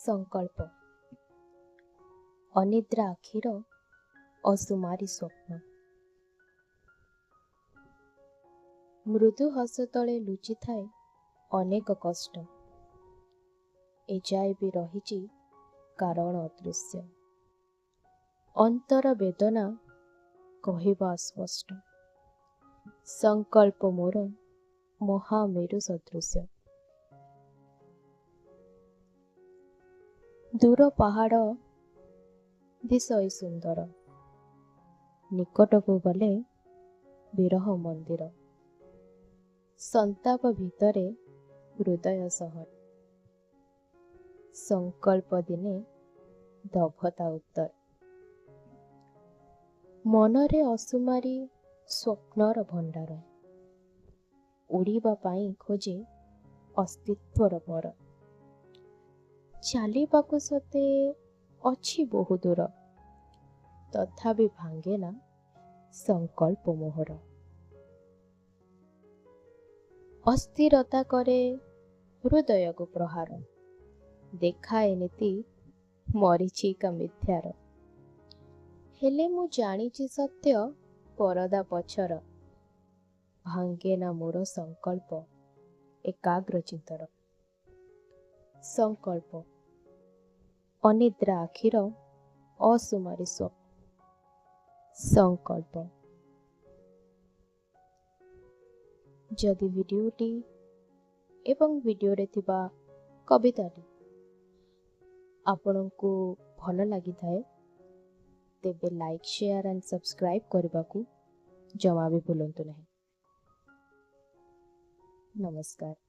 ସଂକଳ୍ପ। ଅନିଦ୍ରା ଆଖିର ଅସୁମାରୀ ସ୍ୱପ୍ନ। ମୃଦୁ ହସ ତଳେ ଲୁଚିଥାଏ ଅନେକ କଷ୍ଟ। ଏଯାଏ ବି ରହିଛି କାରଣ ଅଦୃଶ୍ୟ। ଅନ୍ତର ବେଦନା କହିବା ଅସ୍ପଷ୍ଟ। ସଂକଳ୍ପ ମୋର ମହାମେରୁ ସଦୃଶ୍ୟ। ଦୂର ପାହାଡ଼ ଦିଶଇ ସୁନ୍ଦର, ନିକଟକୁ ଗଲେ ବିରହ ମନ୍ଦିର। ସନ୍ତାପ ଭିତରେ ହୃଦୟ ସହର। ସଂକଳ୍ପ ଦିନେ ଦବ ତା ଉତ୍ତର। ମନରେ ଅସୁମାରୀ ସ୍ୱପ୍ନର ଭଣ୍ଡାର। ଉଡ଼ିବା ପାଇଁ ଖୋଜେ ଅସ୍ତିତ୍ୱର ପର। ଚାଲିବାକୁ ସତେ ଅଛି ବହୁ ଦୂର, ତଥାପି ଭାଙ୍ଗେନା ସଂକଳ୍ପ ମୋହର। ଅସ୍ଥିରତା କରେ ହୃଦୟକୁ ପ୍ରହାର। ଦେଖାଏ ନୀତି ମରୀଚିକା ମିଥ୍ୟାର। ହେଲେ ମୁଁ ଜାଣିଛି ସତ୍ୟ ପରଦା ପଛର। ଭାଙ୍ଗେନା ମୋର ସଂକଳ୍ପ ଏକାଗ୍ର ଚିତ୍ତର। ସଂକଳ୍ପ। ଅନିଦ୍ରା ଆଖିର ଅସୁମାରୀ ସ୍ୱପ୍ନ। ସଂକଳ୍ପ। ଯଦି ଭିଡ଼ିଓଟି ଏବଂ ଭିଡ଼ିଓରେ ଥିବା କବିତାଟି ଆପଣଙ୍କୁ ଭଲ ଲାଗିଥାଏ, ତେବେ ଲାଇକ୍, ସେୟାର ଆଣ୍ଡ ସବସ୍କ୍ରାଇବ୍ କରିବାକୁ ଜମା ବି ଭୁଲନ୍ତୁ ନାହିଁ। ନମସ୍କାର।